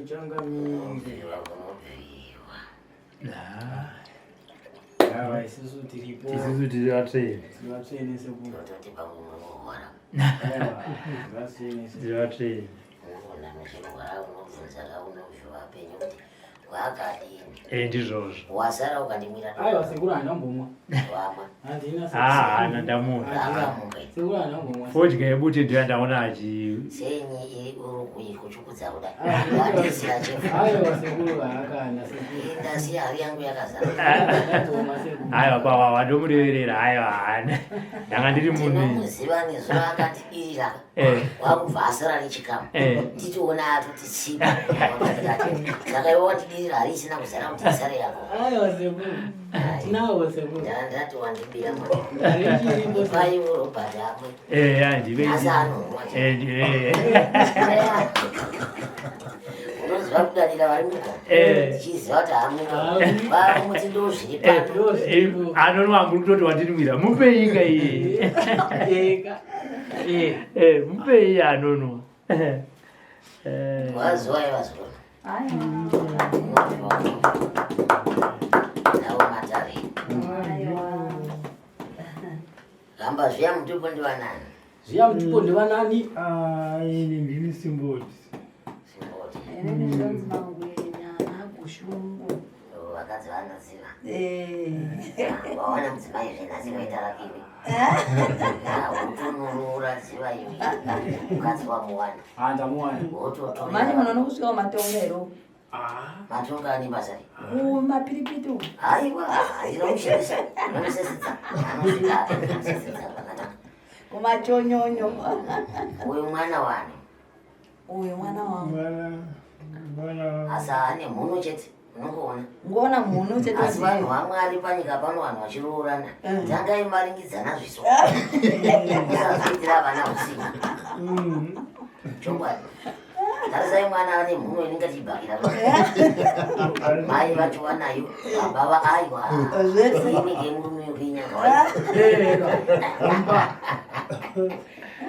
Changamire. Kunobviwa, kunobviwa. Aiwa, isusu tiripo. Isusu tiri vatsvene. Tiri vatsvene sekuru. Tinototi pamwe munorwara. Aiwa, tiri vatsvene sekuru. Tiri vatsvene. Unogona muchirwara unobvunza kaunobviwa penyu kuti wakadini. Eh, ndizvozvo. Wasara ukandimwira Aiwa sekuru handina kumbomwa. wamwa. Handina Ah, hana ndamuona. Handina. Akamuka. Sekuru handina kumbomwa. Fodya yebute ndiyo yandaona achi Senyi iri uri kuchukudza kuda. Ah, Wandisira chefu. Aiwa sekuru haakana sekuru. Ndasiya hari yangu yakazara. Ndatooma sekuru. Aiwa kwawa wandomureverera aiwa hana. Ndanga ndiri munhu. Tinomuziva nezuro akatibirira. Eh. Kwakubva asara nechikamu. Eh. Nditiona atoti tsipa. Saka iwe wandibirira hari isina kuzara kuti isare yako. Aiwa sekuru. Tinawo sekuru. Ndati wandibira mwana. Hari chiripo sekuru. Ipaiwo Robert amwe. Eh, ya ndive. Asi anomwa. Eh, eh. Unoziva kudarira vari mugomo. Eh. Tichiziva kuti hamuna. Hamuna. Vamuti ndo zviri Eh, pano. eh, anonwa muri kutoti wandinwira mupei ka iye. Eka. Eh. Eh, mupei anonwa. Eh. Wazuva yevazuva. Aiwa. Nawo matare. Aiwa. Gamba zviya mutupo ndivanani. Zviya mutupo ndivanani? Ah, ini ndini Simboti. Simboti. Inini ndonzi Mangwenya naGushungu. Vakadzi vanoziva. Eh. Waona mudzimai zvenhasi waita rakiwe. Utonoroora ziva iwe. Mukadzi wamuwana. Ah, ndamuwana. Wototora. Manje munono kusvika kumatonga here uku? Ah. Matonga ane basa rei? Kumapiripiti uku. Aiwa, inomushandisa. Inomusesedza. Anosvika inomusesedza zvakanaka. Kumachonyonyo. Uyu mwana wani. Uyu mwana wangu. Mwana mwana Asi ane mhuno chete. Unongoona. Ngoona mhuno chete. Asi vanhu vaMwari panyika pano vanhu vachiroorana. Tangai maringidzana zviso. Musazoitira vana usiku. Chokwadi. Tarisai mwana ane mhuno inenge achibhakira. Mai vacho vanayo, baba va aiwa. Zvese. Inenge murume wekuinyanga waita. Eka.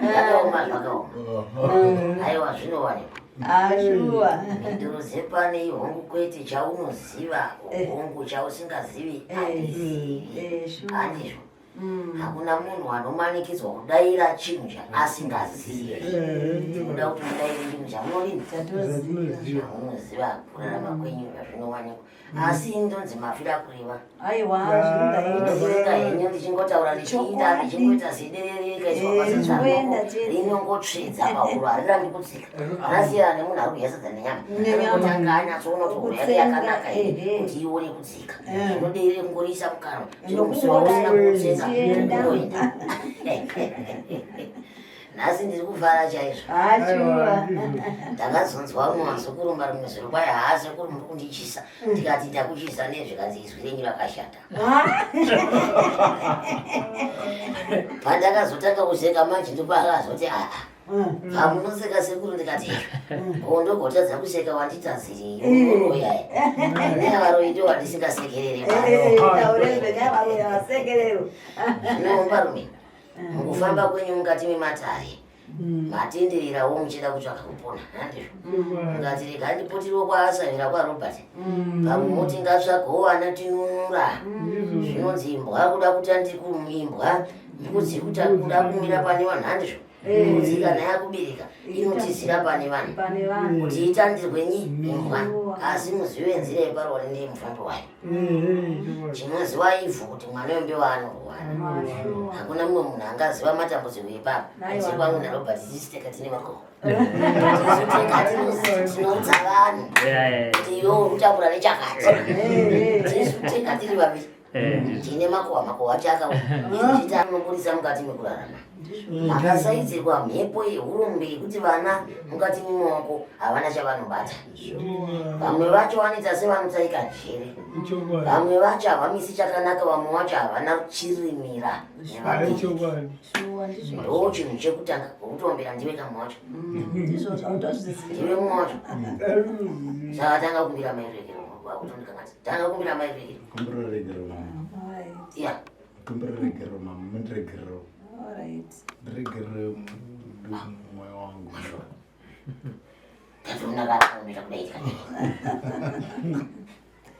Zvakaoma zvakaoma. Aiwa zvinowanikwa. Ah, shuwa. Mhinduro dzepane hongu kwete chaunoziva, hongu chausingazivi handizivi. Eh, shuwa. Handizvo. Hakuna munhu anomanikidzwa kudaira chinhu chaasingazivi. Tinoda kuti mudaire chinhu chamunodini? Chatoziva. Chamunoziva kurarama kwenyu zvazvinowanikwa. Asi ndonzi mafira kureva. Aiwa, zvinongaita. Ndinga henyu ndichingotaura ndichiita Chokwadi. ndichingoita zederere rikaiswa Eh, pasadza chingoenda chete. rinongotsvedza pahuro harirambi kutsika. Rasiyana nemunhu ari kudya sadza nenyama. Nenyama. Anongotanga anyatsoona kuti huro yake Kutsenga, yakanaka here ehe. kuti ione kudzika. Eh. Zvinoderere kungoriisa mukanwa. Zvino musiwa usina kutsenga Chienda. unoenda. Nhasi ndiri kufara chaizvo. Ah, shuwa. Ndakazonzwa mumazukuru rimwe zuro kwai haa sekuru muri kundichisa. Ndikati ndakuchisa nezvikanzi izwi renyu rakashata. Pandakazotanga kuseka manje ndopaakazoti aa pamunoseka sekuru ndikati ko ndogotadza kuseka wanditadzirei unoroyai nevaroyi ndo wandisingasekerere pano. Taure zvenyama vasekerero. Zvinoombarume mukufamba kwenyu mukati mematare matendererawo muchida kutsvaka kupona handizvo mukati rega ndipotirwo kwaasavira kwaRobert pamwe moti ngatsvagawo vana tinunura. Zvinonzi imbwa kuda kuti andikuimbwa mbudzi kuti kuda kumira pane vanhu handizvo. Mbudzi kana yakubereka inotizira pane vanhu Pane vanhu. kuti itandirwe nyi imbwa. Asi muzive nzira yeparwari ndiye mufambo wayo. Chinoziva ivhu kuti mwana wembeu anorwara. Shuwa. Hakuna mumwe munhu angaziva matambudziko ipapa. Aiwa. Tiri pamwe naRobert tisu tega tine makoho. Tisu tega tinoudza vanhu Eh, kuti iwe uri kutambura nechakati. Tisu tega tiri vaviri. eh, ndizvo. Tine makohwa makohwa acho akaoma. Tichiti anobudisa mukati mekurarama. Makasaidzirwa mhepo yehurumbe yekuti vana mukati memaoko havana chavanobata. Vamwe vacho vanoita sevanotaika njere. Vamwe vacho havamisi chakanaka, vamwe vacho havana chirimira nevabereki. Chokwadi. Shuwa ndizvo. Ndo chinhu chekutanga wokutombera ndiwe kamwe wacho. Ndizvo zvautozviziva. Ndiwe mumwe wacho. Saka tanga kumbira mairegero wakutondikanganisa. Tanga kumbira mairegero. Kumbira regero mama. Alright. Yeah. Kumbira regero mama, mundiregerero. Alright. Ndiregerere mwoyo wangu. Chatonaka kudai tikadai.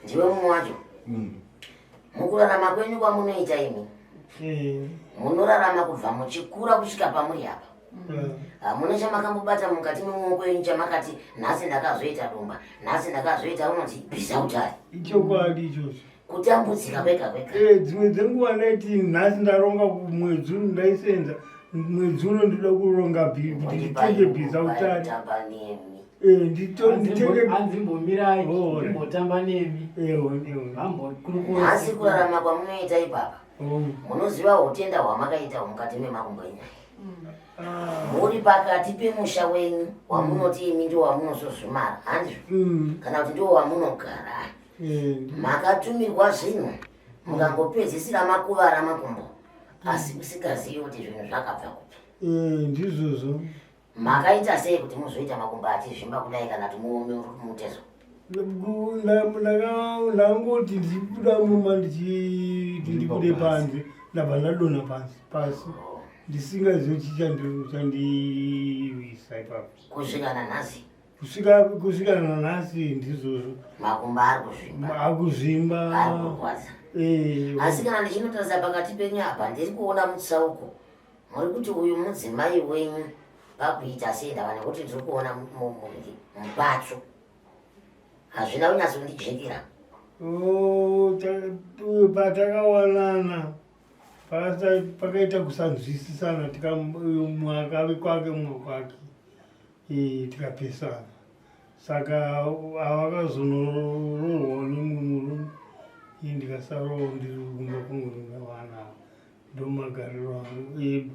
Ndiwe mumwe wacho. Mukurarama kwenyu kwamunoita imi, munorarama kubva muchikura kusvika pamuri apa. Hamuna chamakambobata mukati memuoko yenyu chamakati nhasi ndakazoita domba, nhasi ndakazoita unonzi bhiza utare. Ichokwadi ichocho. Kutambudzika kwega kwega. Dzimwe dzenguva ndaiti nhasi ndaronga kumwedzi uno ndaisenza mwedzi uno ndoda kuronga kuti nditenge bhiza utare. Kutamba nemi. Nditenge Anzimbomirai Oh, ndimbotamba nemi. Ewo, ewo. Vambokurukura. Nhasi kurarama kwamunoita ipapa, munoziva utenda hwamakaita mukati memakumbo enyu. Muri pakati pemusha wenyu wamunoti imi ndiwo wamunosozumara, handizvo? Kana kuti ndiwo wamunogara. Makatumirwa zvinhu mukangopedzisira makuvara makumbo, asi musingazivi kuti zvinhu zvakabva kupi. Ndizvozvo. Makaita sei kuti muzoita makumbo achizvimba kudai kana kuti muome mutezo? Ndangoti ndichibuda mumba ndichiti ndibude panze, ndabva ndadonha pasi pasi ndisingazivi chichandiwisa ipapo. Kusvika nanhasi? Kusvika nanhasi ndizvozvo. Makumbo ari kuzvimba. Akuzvimba. Ari kurwadza. Asi kana ndichinotarisa pakati penyu apa, ndiri kuona mutsauko. Muri kuti uyu mudzimai wenyu pakuita sei ndava nekuti ndiri kuona mupatso. Hazvina kunyatsondijekera. Oh, patakawanana pakaita kusanzwisisana, mumwe akave kwake mumwe kwake, tikapesana. Saka avakazonoroorwawo nemumwe murume, ini ndikasarawo ndiri kumba kwangu ndinavana, ndomagariro angu.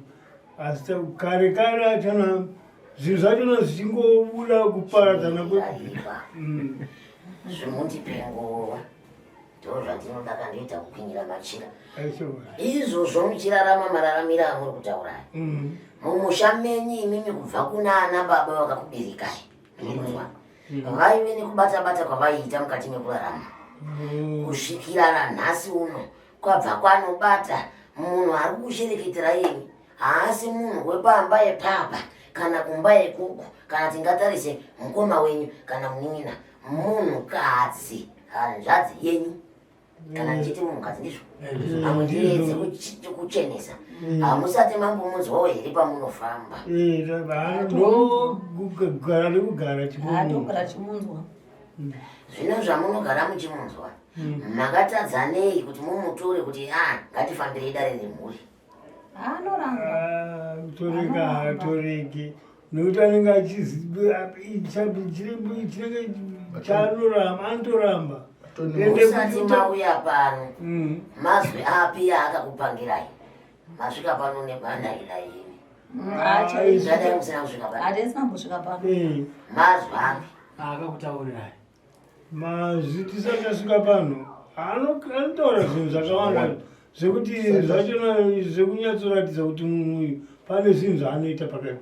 Asi kare kare achona zvinhu zvachona zvichingobuda kuparadzana kwe Aiwa. Zvimundipe nguva, ndo zvandinoda kandoita kukwinyira machira. Aiwa. Izvozvo muchirarama mararamiro amuri kutaura mumusha menyu imimi, kubva kuna ana baba vakakubirikai, munonzwa, vaive nekubata-bata kwavaiita mukati mekurarama kusvikira nanhasi uno kwabva kwanobata munhu ari kushereketera imi. Haasi munhu wepamba epapa kana kumba yekuku, kana tingatarise mukoma wenyu kana munin'ina, munhukadzi, hanzvadzi yenyu. Kana ndichiti munhukadzi ndizvo, amwe ndiedze kuchenesa. Hamusati mambomunzwawo here pamunofamba? Ndo kugara nekugara chimunhu. Hatogara chimunzwa. Zvino zvamunogara muchimunzwa, makatadza nei kuti mumutore kuti a ngatifambirei dare remhuri? Anoramba. Kutoreka haatoreki nekuti anenge chinenge chaanoramba, anotoramba. Ende Musati mauya pano, mazwi api aakakupangirai masvika pano nebandaidai imi? Zvadai musina kusvika pano. Hatisina kumbosvika pano. Mazwi api? Akakutaurirai. Mazwi tisati tasvika pano anotaura zvinhu zvakawanda zvekuti zvachona zvekunyatsoratidza kuti munhu uyu pane zvinhu zvaanoita pakati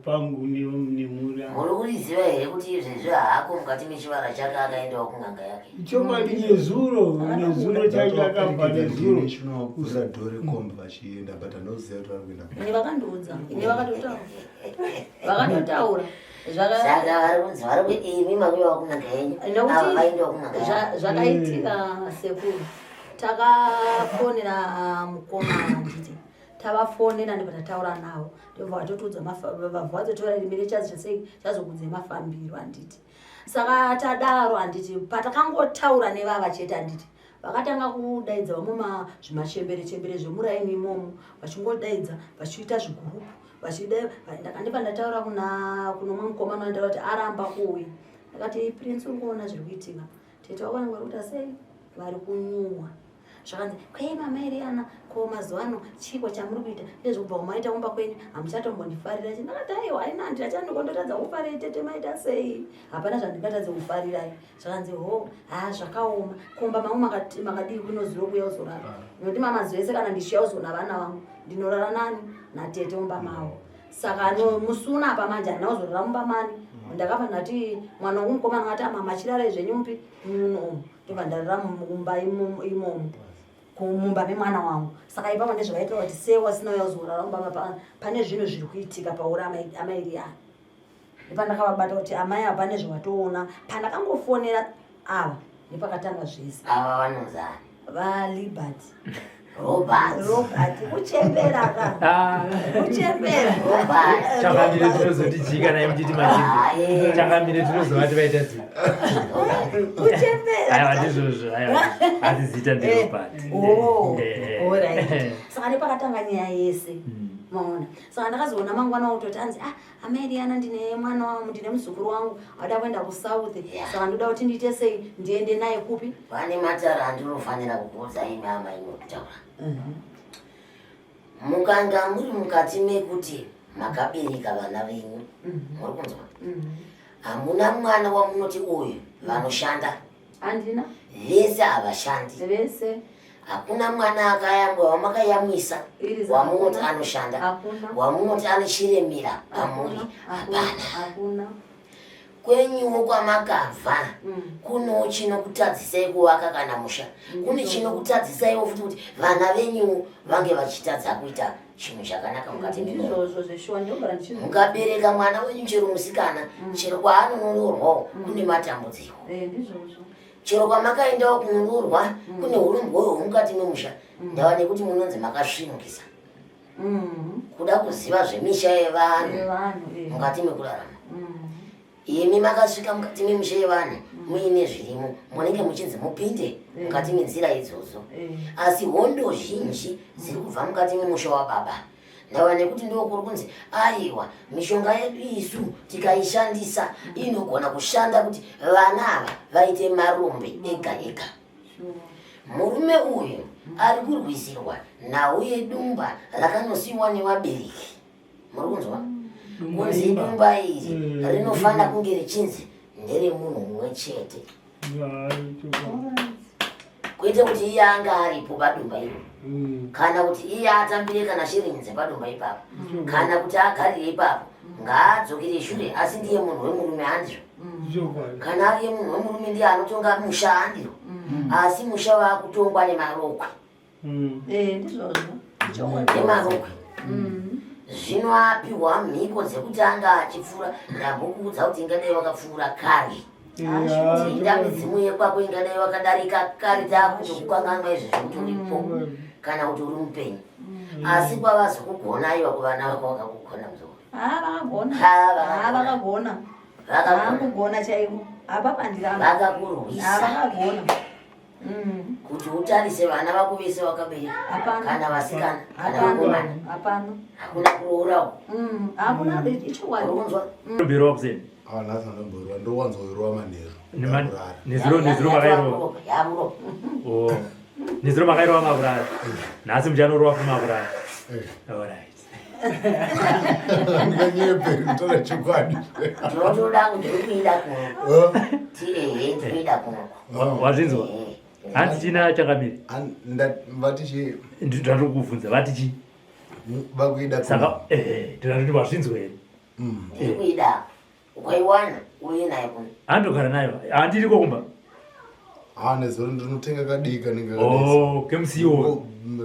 pangu nemhuri yangu. Muri kuriziva here kuti izvezvi haako mukati mechivara chake, akaendawo kun'anga yake? Chokwadi, nezuro, nezuro chaicho akabva nezuro. Chinokura dhori kombi vachienda, but handoziva kuti vari kuenda. Ini vakandiudza, ini vakatotaura, vakatotaura. Saka vari kunzi vari imi makuyawo kun'anga yenyu, ava vaendawo kun'anga yavo. Zvakaitika sekuru, takafonera mukoma, handiti? Tavafonera ndibva tataura navo, ndobva vatotiudza, vabva vatotaura rimire chazi chasei chazokudze mafambiro, handiti? Saka tadaro, handiti, patakangotaura nevava chete, handiti, vakatanga kudaidza vamwe zvimachembere chembere zvemuraini imomo, vachingodaidza vachiita zvigurupu vachida. Ndakandipa ndataura kuna kunomwe mukomana, wandaura kuti aramba kuuya. Ndakati, "Prince, uri kuona zviri kuitika, tete wako vanenge vari kuita sei, vari kunyuwa." Zvakanzi, "Kwei mama Eriana, ko mazuva ano chiko chamuri kuita ndezvekubva kumaita kumba kwenyu, hamuchatombondifarira chi?" Ndakati, "Aiwa, aina handina chandikondotadza kufarira tete, maita sei, hapana zvandingatadze kufarirai." Zvakanzi, "Ho, ha, zvakaoma, kumba mangu makadii kunoziva kuuya uzorara, nokuti mamazuva ese kana ndichiuya uzona vana vangu ndinorara nani, natete mumba mavo. Saka no musi unapa manje handina kuzorara mumba mani." Ndakabva ndati mwana wangu mukomana akati, "Amama, chirarai zvenyu mupi muno umu." Ndobva ndarara mumba imomo mumba memwana wangu. Saka ipapo ndezvavaitira kuti sei wasina uya uzorara mumba pane zvinhu zviri kuitika pauri amairiana. Ndepandakavabata kuti amai ava pane zvavatoona. Pandakangofonera ava ndepakatanga zvese. Ava vanonzani? VaLibert. Robert. Robert kuchembera ka. Ah. Kuchembera. Robert. Changamire tinozoti chii kana muchiti machimbi. Changamire tinozovati vaita sei? Kuchembera. Aiwa ndizvozvo aiwa. Asi zita ndiRobert. Oh, Eh. alright. Saka ndepakatanga nyaya yese. Maona. Saka ndakazoona mangwana kutoti anzi ah amai Riana ndine mwana wangu ndine muzukuru wangu ada kuenda kusouth. Yeah. Saka ndoda kuti ndiite sei ndiende naye kupi? Pane matara andinofanira kukuudza imi amai nokutaura. Mukanga muri mukati mekuti makabereka vana venyu, muri kunzwa? Hamuna mwana wamunoti uyu vanoshanda. Handina. Vese havashandi. Vese. Hakuna mwana akayamwa wamakayamwisa Iri wamunoti hakuna. anoshanda, Hakuna. wamunoti ane chiremera pamuri, Hakuna. hapana. Hakuna. Kwenyuwo kwamakabva kunewo chinokutadzisai kuvaka kana musha, kune chinokutadzisaiwo futi kuti vana venyu vange vachitadza kuita chinhu chakanaka mukati memoyo. Ndizvozvo zveshuwa ndinogara ndichizvi. Mukabereka mwana wenyu chero musikana, chero kwaanonoroorwawo kune matambudziko. Eh, ndizvozvo. Chero kwamakaendawo kunoroorwa kune urombwa hwemukati memusha, ndava nekuti munonzi makasvinukisa. Kuda kuziva zvemisha yevanhu Yevanhu, eh. mukati mekurarama. Imi makasvika mukati memisha yevanhu muine zvirimo, munenge muchinzi mupinde mukati menzira idzodzo. Asi hondo zhinji dziri kubva mukati memusha wababa. Ndava nekuti ndokuri kunzi aiwa mishonga yedu isu tikaishandisa inogona kushanda kuti vana ava vaite marombe ega ega. Murume uyu ari kurwisirwa nhau yedumba rakanosiyiwa nevabereki. Muri kunzwa? Kunzi dumba iri rinofanira kunge richinzi nderemunhu mumwe chete. Kwete kuti iye anga aripo padumba iro, kana kuti iye atambire kana shiringi padumba ipapo, kana kuti agarire ipapo, ngaadzokere shure, asi ndiye munhu wemurume handizvo. Kana ariye munhu wemurume ndiye anotonga musha handizvo. Asi musha waakutongwa nemarokwe. Eh, ndizvozvo. Nemarokwe. Zvino apiwa mhiko dzekuti anga achipfuura, ndambokuudza kuti ingadai wakapfuura kare. Tinda midzimu yekwako ingadai wakadarika kare takutokukanganwa izvi zvekuti uripo kana kuti uri mupenyu. Asi kwavazokugona aiwa kuvana vako vakakugona muzukuru. Ah, vakagona. Ah, vakagona. Ah, vakagona. Vakagona. Vakugona chaiko. Apa pandiramba. Vakakurwisa. Ah, vakagona. Kuti utarise vana vako vese vakabereka. Hapana. Kana vasikana, kana Hapana. vakomana. Hapana. Hakuna kuroora. Hakuna ichokwadi. Uri kunzwa? Ndomborova kuseni. Ah, nhasi ndomborova, ndowanzoirova manheru. Ndakurara. Nezuro nezuro makairova. Yaburova. Oh. Nezuro makairova makurara. Nhasi muchanorova futi makurara. Eh. Alright. Ndinganyeperi kutaura chokwadi. Ndinotoda kuti ndiri kuida kuno. Ti ehe ndiri kuida kuno. Wazvinzwa? Hanzi china changamire. Vati chi Ndiri kukubvunza vati chi. Vakuida Saka eh ndinatoti wazvinzwa here? Ndiri kuida. Ukaiwana uye naye kuno. Handogara nayo. Handiriko kumba. Ha, nezuro ndinotenga kadiki kanenge Oh, kemusiwo.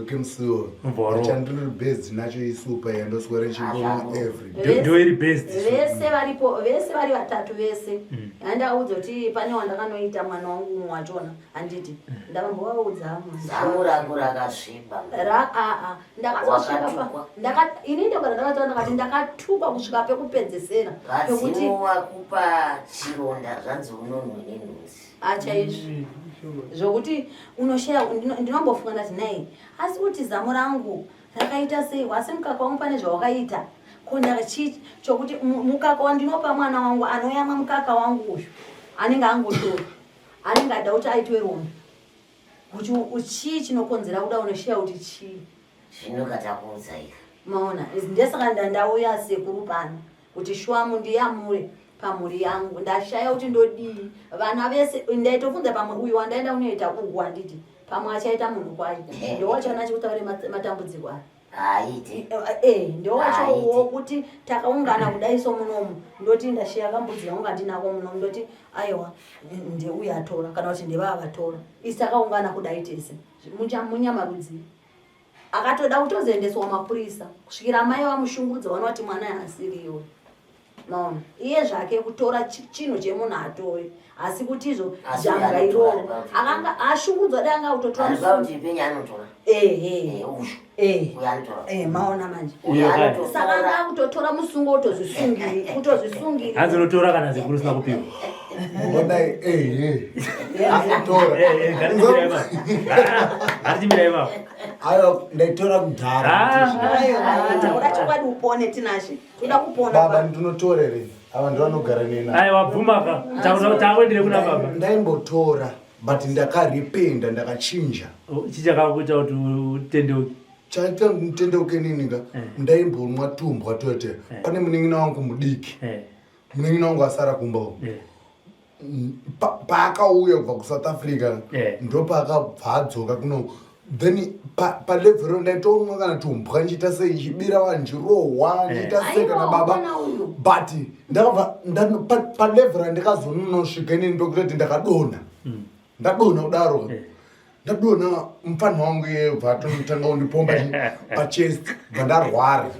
Kemusiwo. Mvoro. Chandiri based nacho isupa yandoswera chingomwa every day. Ndo iri based. Vese varipo, vese vari vatatu vese. Handakaudza kuti pane wandakanoita mwana wangu umwe wachona, handiti. Ndavambovaudza. Zamu rako rakasviba. Ra a a ndakazosvika pa Wakatukwa. ndaka ini ndogara ndakataura ndakati ndakatukwa kusvika pekupedzesera pekuti Vadzimu vakupa chironda zvanzi unonwe nenhunzi. Achaizvi zvokuti unoshaya ndinombofunga ndati nei asi kuti zamu rangu rakaita sei, asi mukaka wangu pane zvawakaita ko ndakachi chokuti mukaka wandinopa mwana wangu anoyamwa mukaka wangu uyu anenge angotora anenge ada kuti aitwe rombe kuti chii chinokonzera kuda unoshiya kuti chii. Zvino katakuudza ika. Maona ndesaka ndauya sekuru pano kuti shwamu ndiyamure pamhuri yangu ndashaya kuti ndodii vana vese ndaitofunza pamwe uyu wandaenda unoita ugu handiti pamwe achaita munhu kwaye ndowachana chikutaure matambudziko aya. Haite. Ndowachowo kuti takaungana kudai so munomu ndoti ndashiya kambudzi yangu kandinako munomu ndoti aiwa ndeuyu atora kana kuti ndevava vatora isi takaungana kudai tese munyama rudzi akatoda kutozoendeswa mapurisa kusvikira mai vamushungurudza vaona kuti mwana haasiriwo. Maona iye zvake kutora chinhu chemunhu atore asi kuti izvo Asi jambwa anotora iroro ari pauti. akanga ashungudzwa dai anga kutotora Ari pauti penyu anotora. ehe Eh, uyu. eh Uyu anotora. eh maona manje Uyu Uyo anotora. saka anga akutotora musungo kutozvisungiri kutozvisungirira Hanzi unotora kana zikuru usina kupiwa. Ngodai ehe. Anotora. Eh, eh, ngatichimirai ipapo. Ah, ngatichimirai ipapo. Aiwa ndaitora kudhara. Ah. Aiwa, taura chokwadi upone Tinashe toda kupona Baba pa- ndinotora here? Ava ndovanogara nena. Aiwa bvuma ka. Takuendere kuna baba. Ndaimbotora but ndakaripenda ndakachinja. Oh, Chichakakuita kuti utendeuke. Chaita nditendeuke nini ka? Eh. Ndaimbonwa tumbwa tote. Pane munin'ina wangu mudiki. Eh, Munin'ina wangu asara kumba uko. eh. Paakauya kubva kuSouth Africa Eh. ndopaakabva adzoka kuno then palevhero ndaitomwa kana tumbwa nchiita sei nchibira vanhu nchirohwa nchiita sei kana Aiwa, baba mwana uyu. but ndakabva palevhero andikazononosvika inini pekutoti ndakadonha ndadonha kudaro Eh. ndadonha mufana wangu iye bva atotanga kundipomba pachest bva ndarwara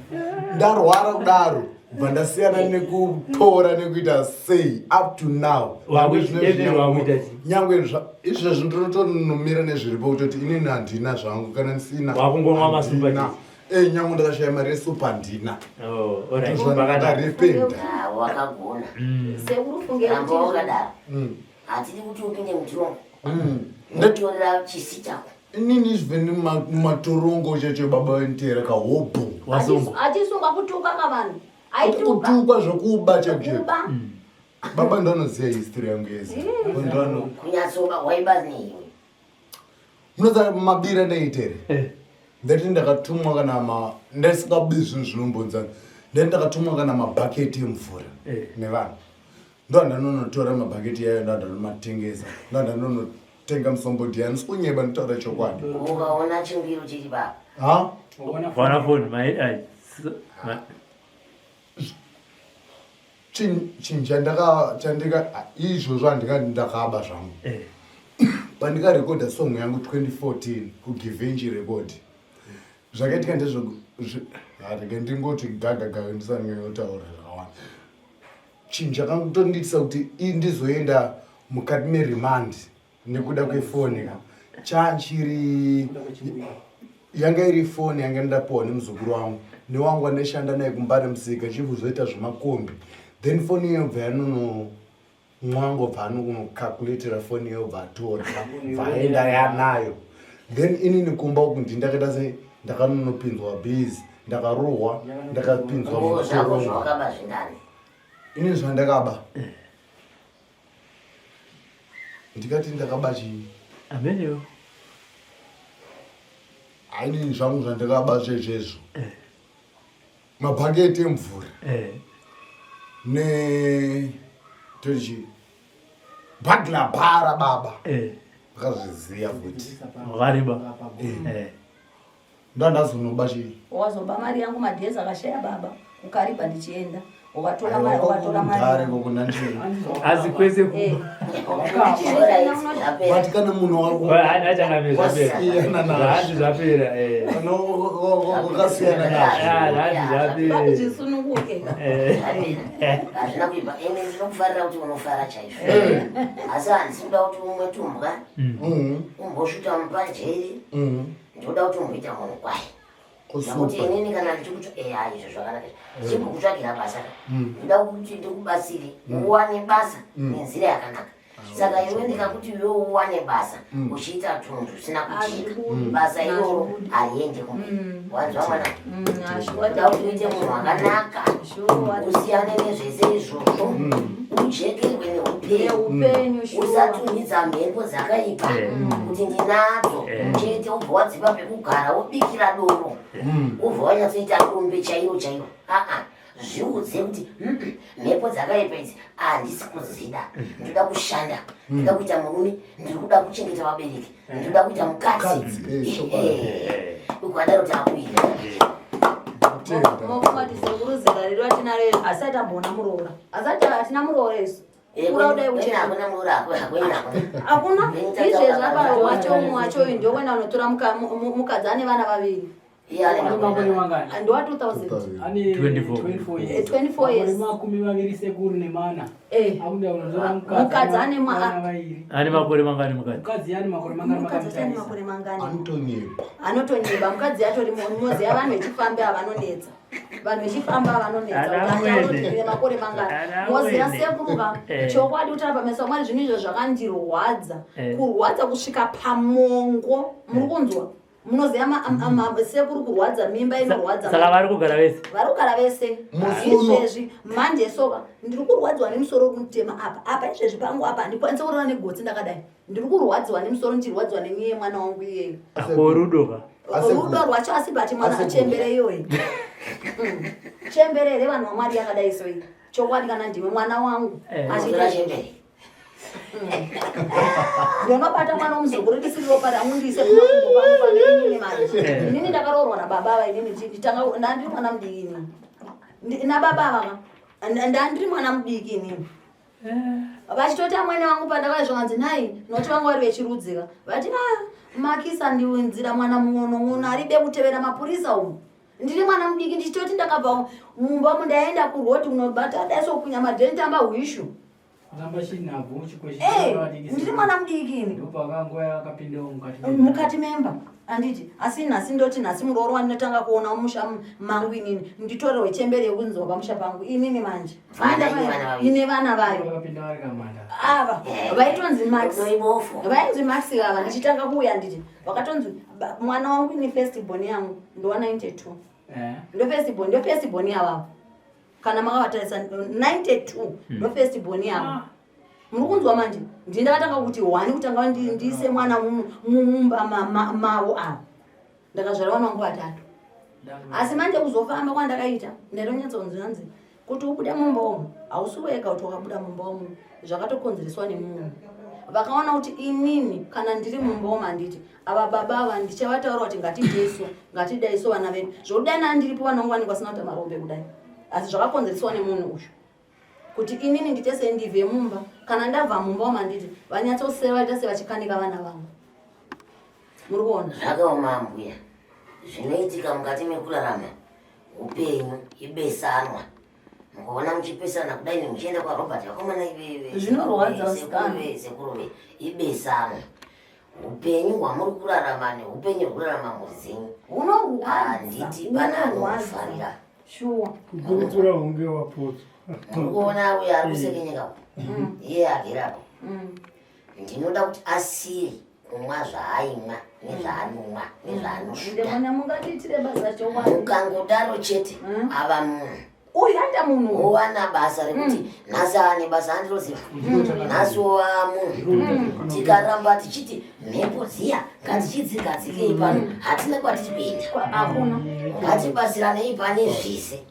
ndarwara kudaro bva ndasiyana nekutora nekuita sei up to now Wakuita- wakuita chii? nyangwe izvezvi ndinotonomira nezviripo kutoti inini handina zvangu kana ndisina Wakungonwa masupa handina. Eh, nyangwe ndakashaya mari yesupa handina Oh, alright. Pakanaka. ndaripenda Ah, wakagona. Sekuru funge Ramba kuti wakadaro. Hatidi kuti upinde mutirongo. Unotorera chisi chako. Inini izve mumatorongo cheche baba venitera kahobho. Wasungwa. Achisungwa kutuka kavanhu aituka. Kutukwa zvekuba chekuche. Kuba. Baba ndanoziva history yangu yese. Ndano Kunyatsoba waiba nei? munoziva mabira ndaiitere. Eh. Ndati ndakatumwa kana ma ndaisikabi zvinhu zvinombonzana. Ndati ndakatumwa kana mabhaketi emvura Eh. nevanhu. Ndandanonotora mabhaketi yayo ndandanomatengesa. Ndandanonotenga musombodhiya ndisikunyeba nditaura chokwadi. Ukaona chingwiro chiri baba. Ha? Vaona phone mai ai. Chinhu chandaka chandika izvozvo handingati ndakaba zvangu. Eh. Pandikarekodha song yangu 2014 kugivenji record zvakaitika ndezverege ndingoti gagaga ndisanyanyotaura zvakawanda. Chinhu chakangotondiitisa kuti ndizoenda mukati meremand nekuda kwefoni ka chachiri yanga iri foni yanga ndapiwa nemuzukuru wangu newangu andaishanda naye kumbare musika chikuzoita zvemakombi then foni iyo bva yanono mwangu bva anokunokalkulatera foni iyo bva atora bva aenda yanayo then inini kumba uku ndindakaita sei ndakanonopinzwa bhizi ndakarohwa ndakapinzwa Oh, zvako mutorongo. zvawakaba zvingani? Inini zvandakaba ndikati ndakaba chii? Amenewo. Hainini zvangu zvandakaba zvezvezvo mabhaketi emvura Eh. ne tochi bhagilabhara baba. Eh. Akazviziva futi. Wakariba. Eh. Ndandazonoba chii? Wazoba mari yangu madhezi akashaya baba kukariba ndichienda ukatora mari ukatora mari Kudhare yangu. kokunanchii. Asi kwese ku. Eh. Alright, zvapera. But kana munhu wako Achangame zvapera. Wasiyana nazvo. Zvahanzi zvapera. Eh. Kana wakasiyana Ah, nazvo. zvahanzi zvapera. Bati zvisununguke. Eh. Zvapera. Hazvina kuipa. Ende ndinokufarira kuti unofara chaizvo. Asi handisi kuda kuti umwe tumbwa umbosvuta mupanjeri. Ndoda kuti umboita munhu kwaye. Nekuti Kusupa. inini kana ndichikuti eya izvo zvakanaka chimbokutsvagira basa ka. Ndoda kuti ndikubatsire uwane basa nenzira yakanaka. Saka iwe ndikakuti iwe uwane basa uchiita tunhu tusina kujeka Hazvibudi. basa iroro Hazvibudi. hariendi kumberi. Wanzwa mwana? Shuwa Ndoda kuti uite munhu akanaka Shuwa. usiyane nezvese izvozvo ujekerwe neupenyu Neupenyu shuwa. usatunhidza mhepo dzakaipa kuti ndinadzo chete ubva wadzipa pekugara wobikira doro ubva wanyatsoita rombe chairo chairo. Aa, zviudze kuti mhepo dzakaipa idzi handisi kudzida ndoda kushanda ndoda kuita murume ndiri kuda kuchengeta vabereki ndoda kuita mukadzi. Mukadzi, eh, chokwadi. Ukadaro takuita. Kutenda. Mokumati sekuru zera redu atinaro iri asi atamboona muroora asati hatina muroora isu. Kura kudai uchena. Hakuna muroora hakuna hakuna. Hakuna Kwenyu izvezvi tataura apa kana wacho umwe wacho uyu ndokuenda unotora mukadzi ane vana vaviri. Iye ane Ane makore makore mangani? mangani? Ndowa 2000. Ane 24. 24 years. 24 years. Makore 24 4. Eh. Akuda kunotora mukadzi. Mukadzi ane vana vairi. Ane makore mangani mukadzi? Mukadzi ane makore mangani Mukadzi ati ane makamutarisa? makore mangani? Anotonyepa. Anotonyeba mukadzi atori moziya vanhu vechifambi avanonetsa. Vanhu vechifamba avanonetsa Ana kuti mwene. ataurire makore mangani. Ana Moziya mwene. sekuru ka Eh. chokwadi kutaura pameso amwari zvinhu izvo zvakandirwadza. Eh. Kurwadza kusvika pamongo. Muri kunzwa? Munoziya sekuru kurwadza mimba inorwadza. Saka vari kugara vese. Vari kugara vese. Musi uno- Izvezvi manje soka ndiri kurwadziwa nemusoro mutema apa apa izvezvi pangu apa handikwanisi kurara negotsi ndakadai. Ndiri kurwadziwa nemusoro ndichirwadziwa nenyaya yemwana wangu iyeyo. Ako rudo ka. Asekuru. Rudo rwacho asi bati mwana Asekuru. achembere iyoyi. Chembere here vanhu vamwari yakadai so iyi. Chokwadi kana ndimwe mwana wangu. Eh. Unotora Achiita chembere. ndinobata mwana womuzukuru ndisiri ropa rangu ndiise kumakumbo pangu pane inini manje. Eh. Inini ndakaroorwa nababa ava inini nditanga ndandiri mwana mudiki inini. Nababa ava ka ndandiri mwana mudiki inini. Vachitoti amwene vangu pandakauya zvakanzi nhai nokuti vanga vari vechirudzika vati a makisa ndiunzira mwana mung'ono-ng'ono aribe kutevera mapurisa umu. Ndiri mwana mudiki ndichitoti ndakabva mumba umu ndaenda kuroti unobata daiso kunyama dhenditamba hwishu. Kutamba chinhabvu chikweshe. Eh, ndiri mwana mudiki ini. Ndopakanguva yakapindawo mukati. Mukati memba anditi asi nhasi ndoti nhasi murooro wandinotanga kuona mumusha mangu inini nditorerwe chembere yekunzwa pamusha pangu inini manje. Vana ine vana vaviri. Ine vana vayo. Vakapinda vari kamanda. Ava vaitonzi Max. Rudo ibofu. Vainzi Max ava ndichitanga kuuya nditi vakatonzi mwana wangu ini first born yangu ndowa 92. Eh. Ndo first born, ndo first born yavo. Kana makavatarisa 92 ndo first born yavo. Muri kunzwa manje? Ndini ndakatanga kuti one kutanga ndiise mwana mumba mavo ava. Ndakazvara vana vangu vatatu. Asi manje kuzofamba kwandakaita ndaitonyatsokunzi kuti ubude mumba umu hausi wega kuti wakabuda mumba umu zvakatokonzereswa nemunhu. Vakaona kuti inini kana ndiri mumba umu handiti ava baba ava ndichavataura kuti ngatideiso ngatidaiso vana vedu zvokudai ndandiripo vana vangu vanenge vasina kuita marombe kudai asi zvakakonzereswa nemunhu uyu kuti inini ndite sendibve mumba kana ndabva mumba umu handiti vanyatsosera vaita sevachikanika vana vangu. Muri kuona? Zvakaoma mbuya. Zvinoitika mukati mekurarama upenyu ibesanwa. Mukaona muchipesana kudai nemuchienda kwaRobert vakomana ive Zvinorwadza vasikana. sekuru ibesanwa. Upenyu hwamuri kurarama neupenyu hwekurarama mhuri dzenyu Hunorwadza. handiti pana anohufarira. Shuwa. Kukurukura hunge wapotswa. Muri kuona uyo ari kusekenyeka iye agerapo. Ndinoda kuti asiye kumwa zvaaimwa nezvaanomwa nezvaanosvuta. Ndemona mungatiitire basa chokwadi. Mukangodaro chete ava munhu. Uyu aita munhu. Owana basa rekuti nhasi ane basa andiroziva. Nhasi ova munhu. Tikaramba tichiti mhepo dziya ngatichidzigadzikei pano hatina kwatiri kuenda. Hakuna. Ngatibatsiranei pane zvese.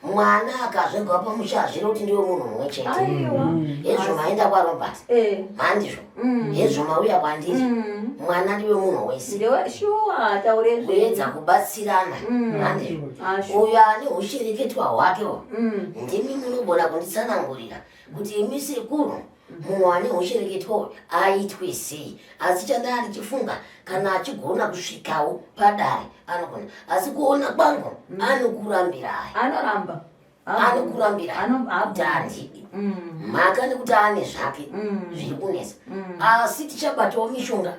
Mwana akazvegwa pamusha hazviri kuti ndiwe munhu mumwe chete. Aiwa. Hezvo maenda kwaRobert. Eh. Handizvo. Hezvo mauya kwandiri. Mwana ndiwe munhu wese. Ndewe shuwa taure Kuedza kubatsirana. Handizvo. Ah, shuwa. Uyo ane hushereketwa hwakewo. Ndimi munogona kunditsanangurira kuti imi sekuru munhu ane hushereketwa uyu aitwe sei. Asi chandaa ndichifunga kana achigona kusvikawo padare anogona. Asi kuona kwangu anokurambirai. Anoramba. Anokurambira kuti handidi. Mhaka nekuti ane zvake zviri kunetsa. Asi tichabatawo mishonga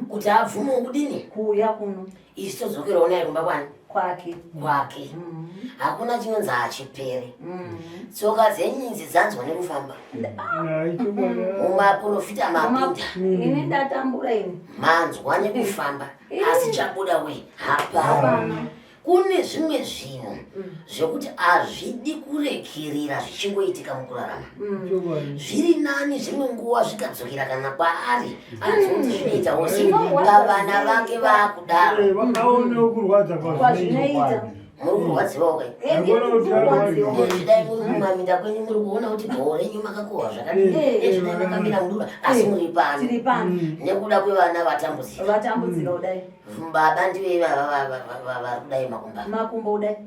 kuti abvumewo kudini. Kuuya kuno. Isu todzokerawo naye kumba kwani? Kwake. Kwake. Hakuna chinonzi hachiperi. Tsoka dzenyinzi dzanzwa nekufamba. Mumaprofita mapinda. Ini ndatambura ini. Manzwa nekufamba asi chabuda wei hapana. Kune zvimwe zvinhu zvekuti hazvidi kurekerera zvichingoitika mukurarama. Zviri nani zvimwe nguva zvikadzokera kana kwaari anzwa kuti zvinoitawo sei pavana vake vaakudaro. Vakaona kurwadza Kwazvinoita. Muri kurwadziwawo kai? Ezvidai muri mumaminda kwenyu muri kuona kuti goho renyu makakohwa zvakadini. Ezvidai makamira mudura asi muri pano. Tiri pano. Nekuda kwevana vatambudzika. Vatambudzika kudai. Baba ndive vari kudai makumba. Makumbo kudai.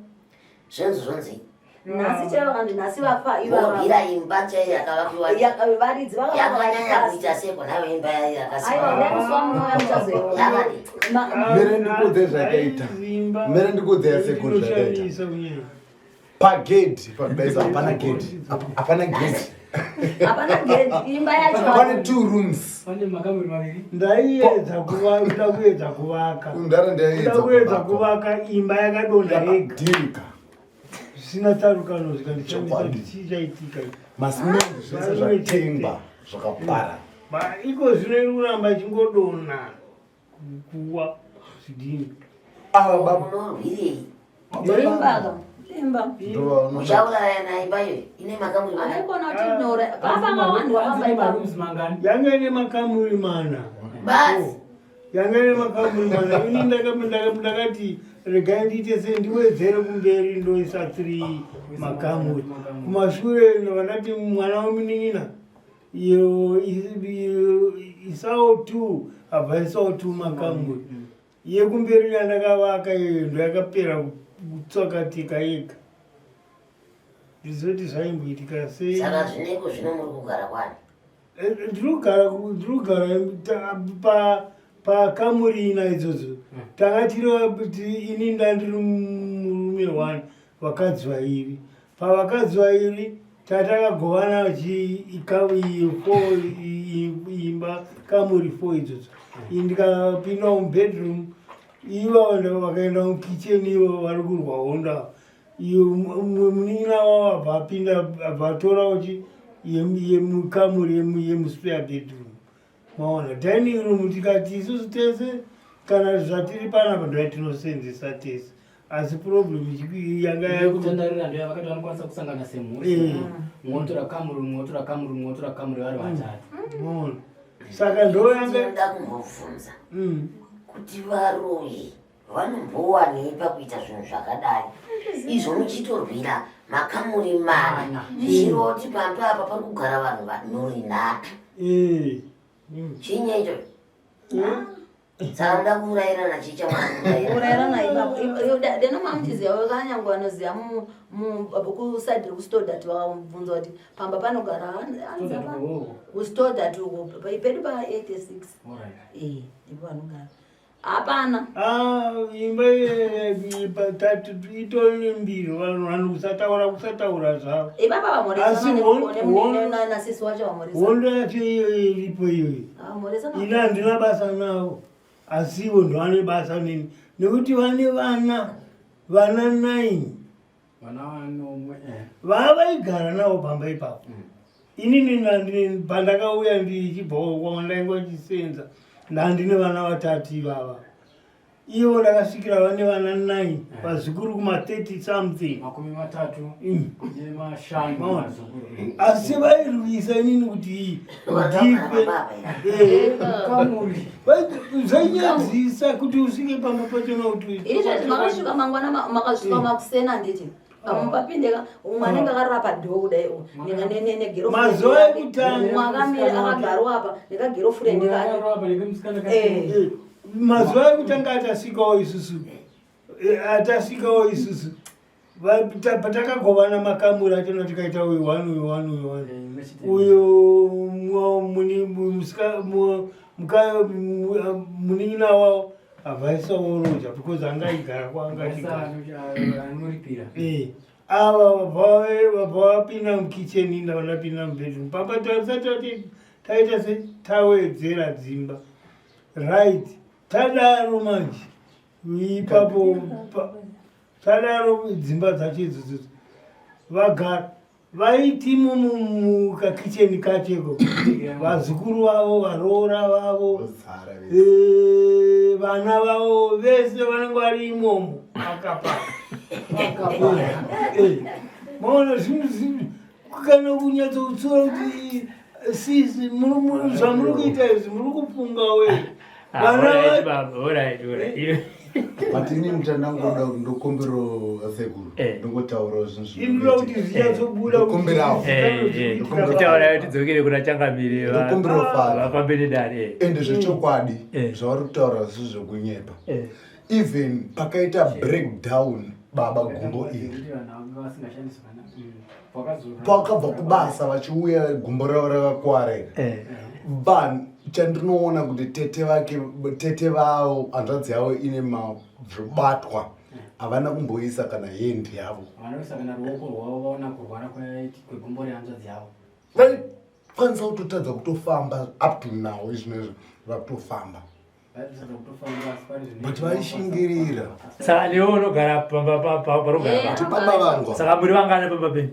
Zvinzi zvonzi. Nhasi chaivo vanhu nhasi vafa Morwira imba chaiyo yakavakiwa. Varidzi Yakanyanya kuita seko nayo imba yayo Aiwa, yakasimba. musi wamunouya muchazoiona. Yakadii? Mere ndikuudze zvakaita. Mere ndikuudze yasekuru zvakaita. Inoshamisa kunyanya. Pagedhi pakudaisa hapana gedhi. Hapana gedhi. Hapana gedhi, imba yacho. Pane two rooms. Pane makamuri maviri. Ndaiedza kuda kuedza kuvaka. Kundara ndaiedza Kuda kuedza kuvaka. kuvaka imba yakadonha yega. Yakadhirika. Zvisina tsarukano zvikandishamisa Chokwadi. kuti chii chaitika. Masimende zvese zvatengwa zvakapara. Iko zvino iri kuramba ichingodonha kuwa zvidini. Ava baba Munorwirei? Imba, imba. ndovanoda. Muchaurayana imba iyoyo ine makamuri mangani? Haikona kuti tinoura. Pavakawandwa pamba Ine ipapo. marooms mangani? Yanga ine makamuri mana. Basi. Yanga ine makamuri mana. Ini ndakati regai ndiite se ndiwedzere kumberi ndoisa 3 makamuri. Kumashure vandati mwana wemunin'ina iyo isawo 2 abva isawo 2 makamuri. Yekumberi yandakavaka iyoyo ndoyakapera kutsakatika yega. Ndizoti zvaimboitika sei. Saka zvineko zvino muri kugara kwani? Ndinogara pakamuri ina idzodzo. Tanga tiri ini ndandiri murume one, vakadzi vairi. Pavakadzi vairi tatakagovana four imba kamuri four idzodzo. Ini ndikapinda mubedroom, ivo vakaenda mukitchen, ivo vari kurwa hondo. Iyo munin'ina wavo abva apinda, abva atorawo chi yemukamuri yemuspare bedroom. Maona dining room, tikati isusu tese kana zvatiri panapa ndoyatinosenzesa tese, asi problem yanga Yekutandarira ndoya vakati vanokwanisa kusangana semhuri. Mwotora kamuri, mwotora kamuri, mwotora kamuri vari vatatu. Maona, saka ndoyanga Ndinoda kumbobvunza kuti varoyi vanombowanei pakuita zvinhu zvakadai izvo muchitorwira makamuri mana, Mana. zvichiroti pamba apa pari kugara vanhu vanhuri nhatu. Chinyi icho? Saka muda kuurayirana chii chamwakuurayirana? Urairana ipapo. Deno mamuchiziva vakanyangwe vanoziva kusaidhi rekuStodart, vakabvunza kuti pamba panogara anzi apa? KuStodart uko pedu pa86. Alright. Eh, ndipo vanogara. Hapana. Ah, imba itori mbiri, vanhu vanhu kusataura kusataura zvavo. Ipapa Asi vamhoresana nasisi wacho vamhoresana. Hondo yacho iyoyo iripo iyoyo. Vamhoresana. Ini handina basa navo, asi ivo ndovane basa neni nekuti vane vana 9. Vana vanomwe. Vavaigara navo pamba ipapo. Inini pandakauya ndichibvawo kwandainga chisenza, ndandine vana vatatu ivava. Ivo ndakasvikira vane vana 9, vazukuru kuma30 something. 35 nemaShanu Maona. mazukuru. Asi vairwisa inini kuti ndife. Baba. Kamuri. Zvainyadzisa kuti usvike pamba pachona kuti Izvezvi makasvika mangwana, makasvika makusena handiti? Amupapindeka umwe anenge akarara padhoo kudai Mazuva ekutanga. Umwe akamira akagarwa apa nekagerofurendi kake. Akarova nekemusikana Eh, mazuva ekutanga atasvikawo isusu, atasvikawo isusu patakagovana makamuri achona, tikaita uyu one, uyu one, uyu one, uyu munin'ina wavo havaisawo roja because anga aigara kwaanga achigara. Anoripira. Ava vabva vapinda mukicheni, ina vanapinda mubedroom pamba tisati tati taita se tawedzera dzimba, right? Tadaro manje ipapo tadaro dzimba dzacho idzodzo vagara vaitimo mukakicheni kacheko, vazukuru vavo, varoora vavo, Vozara vese. Vana vavo vese vanenge vari imomo akapa. Maona zvinhu kana kunyatsokutsura kuti sisi zvamuri kuita izvi muri kufunga we vana Alright, baba, alright, alright. But ini muchandangoda ndokumbiro sekuru. Ndongotaurawo zvinhu Inoda kuti zvinyatsobuda. Ndokumbirawo. Kutaura tidzokere kuna changamire Ndokumbirawo fara. vafambe nedare. Ende zvechokwadi, zvavari kutaura zvisi zvekunyepa. Even pakaita breakdown. baba gumbo iri pakabva kubasa vachiuya gumbo ravo rakakwara iri eh. vanhu chandinoona kuti tete vake tete vavo hanzvadzi yavo ine zvobatwa havana kumboisa kana hendi yavo vanoisa kana ruoko rwavo vaona kurwara kwegumbo rehanzvadzi yavo vaikwanisa kutotadza kutofamba up to now izvinezvi vakutofamba but vaishingirira saka newe unogara pamba parogara kuti baba vangu saka muri vangani pamba penyu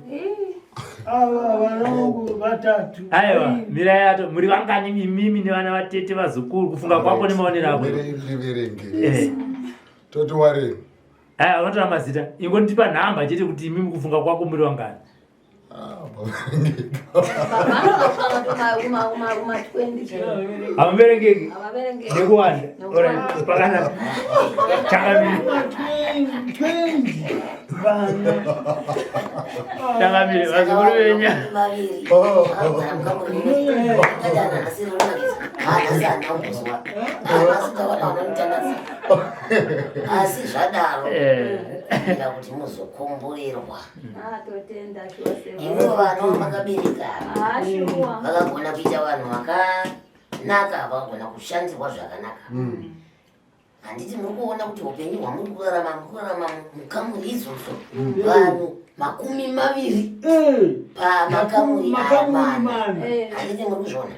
ava vana vangu vatatu aiwa mirai ato muri vangani imimi nevana vatete vazukuru kufunga kwako nemaonero ako ndiverenge eh. toti wareni aiwa unotora mazita ingondipa nhamba chete kuti imimi kufunga kwako muri vangani Hamuverengeki nekuwanda pakanaka changamire changamire vazukuru venya asi zvadaro eh. kuti muzokomborerwa Ah, totenda chose. Ivo vana vamakabereka Ah, shuwa. vakagona kuita vanhu vakanaka vakagona kushandirwa zvakanaka. Handiti muri kuona kuti upenyu hwamuri kurarama muri kurarama mukamuri idzodzo vanhu 20 pamakamuri aya makamuri mana. mana Eh, Handiti muri kuzviona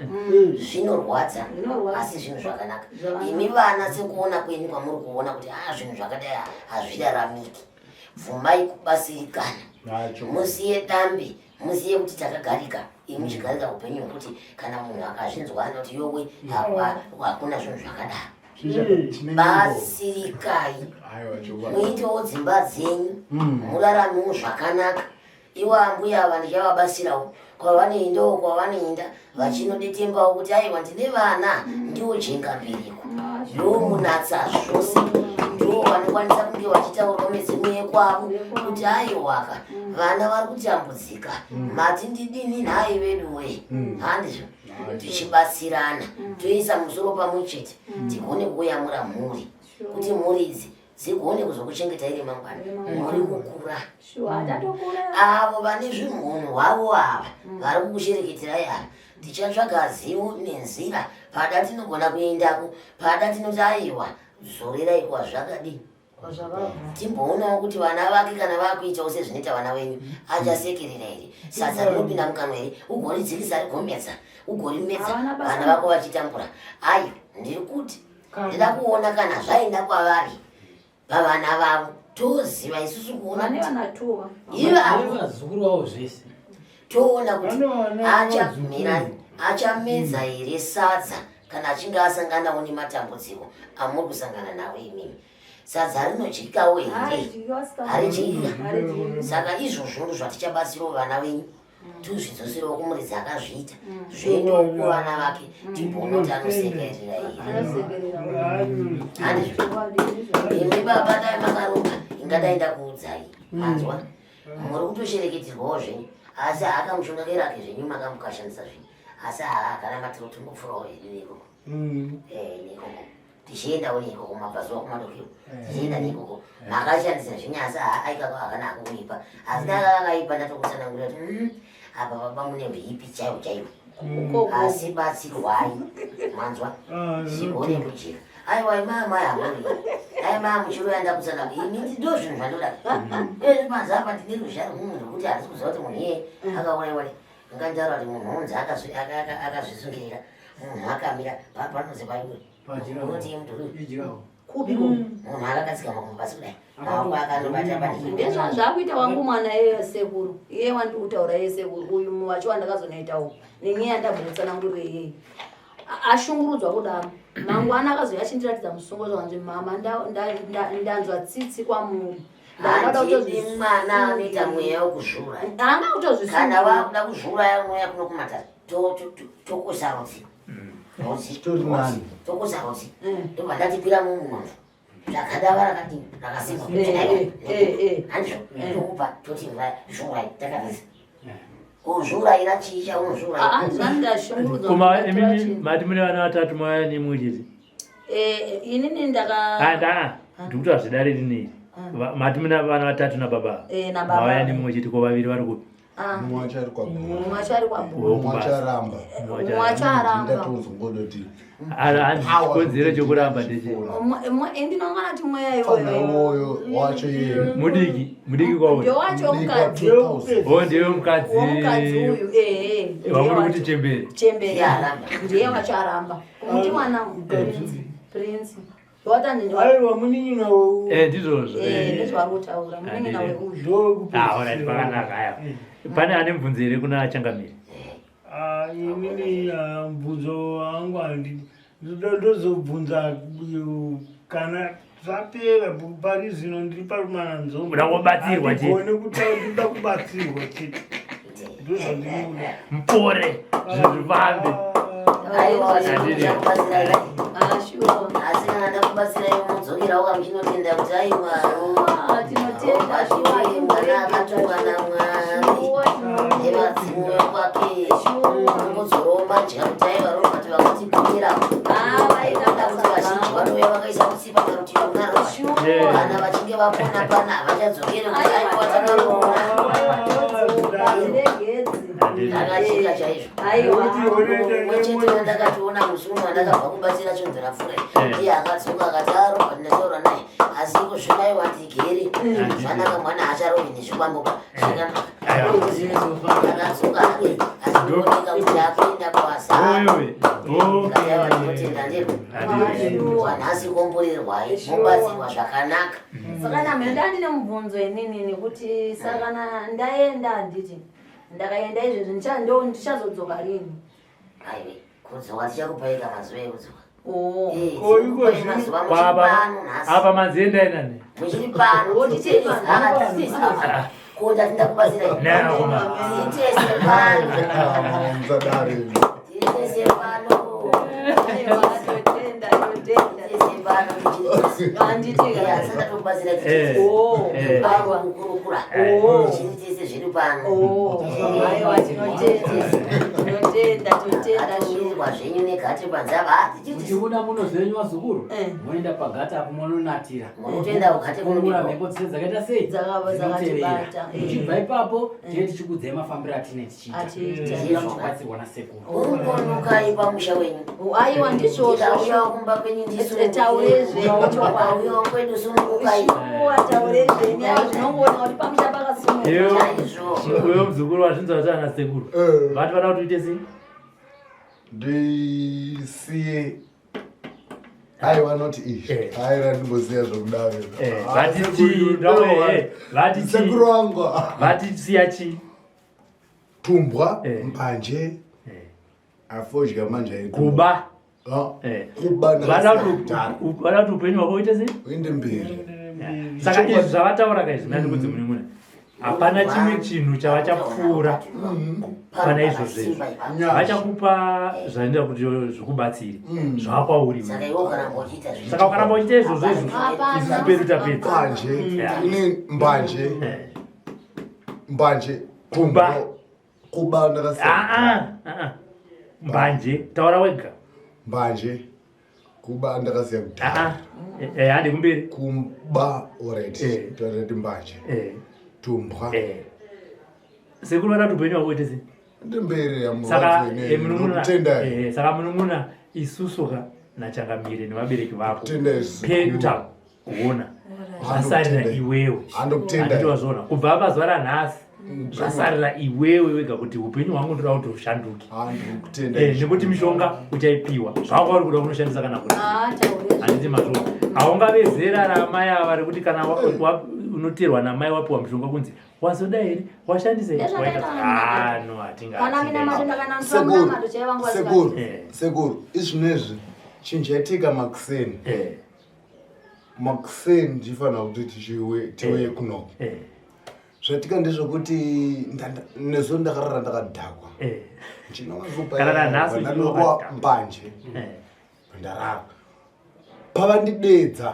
zvinorwadza Zvinorwadza. asi zvinhu zvakanaka. Zvakanaka. Imi vana sekuona kwenyu kwamuri kuona kuti ah zvinhu zvakadai hazviraramiki. Bvumai kubatsirikana. Musiye dambe musiye kuti takagarika imi muchigarika upenyu hwekuti kana munhu akazvinzwa anoti yowe hakuna zvinhu zvakadaro. Batsirikai muitewo dzimba dzenyu muraramewo zvakanaka. Ivo ambuya ava ndichavabatsirawo kwavanoendawo kwavanoenda vachinodetembawo kuti aiwa ndine vana ndiwo jenga mbereko ndomunatsa zvose ndo vanokwanisa kunge vachitaurawo midzimu yekwavo kuti aiwaka vana vari kutambudzika mati ndidini nhai veduwe handizvo tichibatsirana toisa musoro pamwe chete tigone kuyamura mhuri kuti mhuri idzi dzigone kuzokuchengetai remangwana muri kukura. Shuwa, tatokura. Avo vane zvimhunhu hwavo ava vari kukushereketerai ava tichatsvaga zivo nenzira pada tinogona kuendako pada tinoti aiwa zorerai kwazvakadii Kwazvakabva. timboonawo kuti vana vake kana vakuitawo sezvinoita vana venyu achasekerera here sadza rinopinda mukanwa here ugoridzikisa rigomedza ugorimedza Havana basa. vana vako vachitambura ayo ndiri kuti ndida kuona kana zvaenda kwavari pavana vavo toziva isusu kuona Vane kuti vana tuwa. ivavo vazukuru vavo zvese toona kuti Vane vana achamira vazukuru. achamedza here sadza kana achinge asanganawo nematambudziko amuri kusangana nawo imimi sadza rinodyikawo here Haridyiwa. Haridyiwa. saka izvozvo ndo zvatichabatsirawo vana venyu tozvidzoserewo kumuridzi akazviita zvoendawo kuvana vake timboona kuti anosekerera here Anosekerera. handizvo imi baba dai makaromba ingadai ndakuudzai manzwa muri kutoshereketerwawo zvenyu asi haakamushonga kerake zvenyu makamukashandisa zvenyu asi haakana matiro tombopfurawo hedu nekoko nekoko tichiendawo nekoko mabvazuva kumadokero tichienda nekoko makashandisa zvenyu asi aikako hakana akuipa asi dakakaipa ndatokutsanangurira kuti apa baba mune huipi chaiwo chaiwo asi batsirwai manzwa zvigone kujeka aiwa imama yamuri dai maa muchiroya ndakutsana imi ndo zvinhu zvandoda ezvi panze apa ndine ruzha rwemunhu rwekuti handisi kuziva kuti munhu iyeye akauraiwa nei ngandaura kuti munhu unzi akazvisungirira munhu akamira panonzi paiwe unoti mudhuri ijirawo Kupi ko? munhu akagadzika makumbo pasi kudai maoko akandobata pane Ndezva zvakuita wangu mwana iye sekuru. Iye wandiri kutaura iye sekuru uyu wacho wandakazonoita uku. Nenyaya ndambomutsanangurire iyeyi. Ashungurudzwa kudaro. Mangwana akazouya achindiratidza musungo zvakanzi mama ndanzwa tsitsi kwamuri. Ndakada handidi mwana anoita mweya wekuzviuraya Anga kana kutozvisunga. wakuda kuzviuraya unouya kuno kumatare tokusa rudzi rudzi Chitori nani. tokusa rudzi ndobva ndatikwira mumunondo zvakadava rakadini rakasimba handizvo tokupa toti zviurai takavisa kuzviurayira chii chaunozviuraya Hanzi ndashungurudzwa. Koma imimi mati mune vana vatatu mauya nemumwe chete Inini ndaka Ah, ndaa ndikuti hazvidare rineri. Mati muna vana vatatu nababa. Eh, nababa. Mauya nemumwe chete ko vaviri vari kupi? Ah. Mumwe wacho ari kwabhora. Mumwe wacho ari kwabhora. Mumwe wacho aramba. Mumwe wacho aramba. Ndatonzongodoti. Hanzi chikonzero chokuramba ndeche. Ndinongana kuti mweya Fana iwoyo. uwoyo wacho iye. Mudiki, mudiki kwauri. Ndewacho mukadzi. Oh, ndiwe mukadzi. Womukadzi uyu ehe. Wamuri kuti chembere. Chembere. Ndiye aramba. Ndiye wacho aramba. Kumuti mwana Prince. Prince. Watani Aiwa munin'ina Eh, ndizvozvo. eh ndozvaari kutaura. Munin'ina weuyu. Ah, alright, pakanaka aya. Pane ane mubvunzo here kuna Changamire? Ah, inini ah, mubvunzo wangu handi ndozobvunza kana zvapera pari zvino ndiri parumananzombe Uda kubatsirwa chete. Handigoni kutaura ndinoda kubatsirwa chete ndozvandinoda Mpore, zvinhu zvifambe. Aiwa, Handidi. ndichakubatsirai. Ah, sure. Asi kana ndakubatsirai munodzokerawo kamuchinotenda kuti aiwa. Ah, tinotenda shuwa. Mwana akatumwa naMwari. Shuwa, tinotenda. Nevadzimu vekwake. Kungodzorowo madya kuti aiwa Robert vakatibikira. Ah, vaita Kuti basa vazhinji ravo. vanouya vakaisa mutsipa parutivi kuna Robert. Shuwa. Eh. Kana vachinge vapona pana havachadzokeri kuti aiwa takarona. Handidi. Ndakacheka chaizvo. Aiwa. Mumwe chete wandakatoona musi uno wandakabva kubatsira chonzera pfura iye akadzoka akati aroba ndinataura naye asi iko zvino aiwa ndigere zvanaka mwana haacharovi nezvikwambo zvakanaka Aiwa. akadzoka hake achioneka kuti akuenda kwasa Oyowe. aiwa Okay. ndinotenda ndiro Handidi. wanhasi komborerwai mobatsirwa zvakanaka Saka namene ndandine mubvunzo inini nekuti saka ndaenda handiti ndakaenda izvezvi ndichazodzoka rini aiwe kudzoka tichakupaika mazuva ekudzoka Oo. Eh, Ko, iko tikupai zvino- mazuva Kwa muchiri apa pano nhasi apa manzi endai nani? muchiri pano Oh, tichiri pano. kunda tindakubatsirai Nana kuma. tiri tese pano Musadare. tiri tese pano Aiwa, totenda totenda tese pano tichiri tese handiti Eh, asi ndatokubatsira Eh. Oo. Eh. Aiwa. kukurukura Oo. tichiri tese zviri pano Oo. Aiwa tinotenda tinotenda totenda shuwa atowirirwa zvenyu negate panze apa tichiri tese Muchibuda muno zvenyu vazukuru Eh. moenda pagate apo mononatira. munotoenda kugate Kungura kunobikwa mhepo dzese dzakaita sei? Dzakava Dzinotevera. dzakatibata, eh. Muchibva ipapo tinenge tichikudzai mafambiro atine tichiita. Atiita. Tichienda muchibatsirwa nasekuru. ungonukai pamusha wenyu Aiwa ndizvozvo tikauyawo kumba kwenyu Taure zvenyu chokwadi. ndisunungukai kwedu sunungukai Shuwa taure zvenyu aiwa zvinongoona kuti pamusha pakasununguka Iwe chaizvo uyo muzukuru wazvinzwa kuti ana sekuru. Eh. Vati vada kuti uite sei? Ndisiye. Aiwa not izvi. Eh. Aiwa ndingosiya zvokudaro. Eh, Ah, vati sekuru, chii? Ndawe, eh, vati chii? Sekuru wangu. Vati siya chii? Tumbwa, Eh. mbanje, Eh. afodya manje ayi- Kuba. Ah, Eh. Kuba Vada kuti ndakadhara. vada kuti upenyu hwako uite sei? Uende mberi. Saka izvi zvavataura ka izvi nani kudzi muning'una. Hapana chimwe chinhu chavachapfuura pana izvozvo izvo. Nyasha. Vachakupa zvanoita kuti zvikubatsire. Zvakwauri. saka iwe ukaramba uchiita zvinhu Saka ukaramba uchiita izvozvo izvo Hapana. isusu pedu tapedza. Mbanje. Yeah. Ini mbanje. Eh. Mbanje. Kuba. Kuba ndakasiya. Ah, ah, ah, ah. Mbanje taura wega. Mbanje. Kuba ndakasiya Ah, kudhara. ah. Eh, eh, handi kumberi. Kuba alright. Eh. Torati mbanje. Eh, Tumbwa. eh. Sekuru vada kuti upenyu hwako uite sei? Uende mberi Saka yamuradzi eh, munun'una Ndinokutendai. eh, saka munun'una isusu ka nachangamire nevabereki vako Tendai zvikuru. pedu takuona zvasarira Handokutendai. iwewe Handokutendai. handiti wazviona kubva pazuva ranhasi zvasarira iwewe wega kuti upenyu hwangu ndoda kuti ushanduke Handokutendai. Eh, nekuti mishonga uchaipiwa zvako uri kuda kunoshandisa kana kuti Ah, taure zvenyu. handiti mazviona haungave zera ramai ava rekuti kana unoteerwa namai wapiwa mushonga kunzi wazoda here washandisa here Ndezvakaita Waita- kana Ah, no hatinga kana minamato ndakananzwa Sekuru, munamato chaivangu sekuru, Eh. sekuru, izvinezvi chinhu chaitika makuseni Eh, makuseni ndifanira kuti tiuye Eh. kunoko eh, zvaitika ndezvekuti nezuva ndakarara ndakadhakwa eh, Kana nanhasi ndinowa uchinwa mbanje eh. ndarara pavandidedza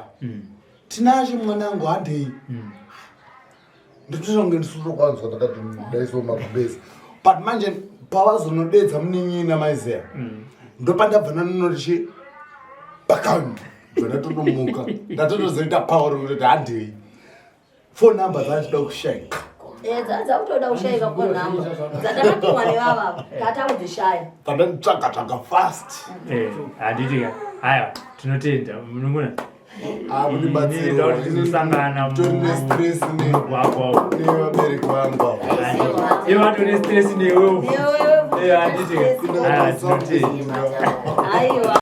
Tinashe mwanangu handei nditotonge ndisutokwanzwa ndakati daiso magumbezi but manje pavazonodedza munin'ina maizeya ndopandabva nanonoti pakam bva ndatotomuka ndatotozoita power kutoti handei. Phone number dzachida kushaika. Eh, dzakutoda kushaika phone number dzatakapiwa nevavava tatakudzishaya. Tandanditsvaga tsvaga fast. Eh, handiti ka haya tinotenda mununguna. Akundibatsira. Tizosangana Tori nestress mugwagwa. nevabereki vangu ava. Ivo vatori nestress newewo. Eh, handiti ka haya tinotenda. Aiwa.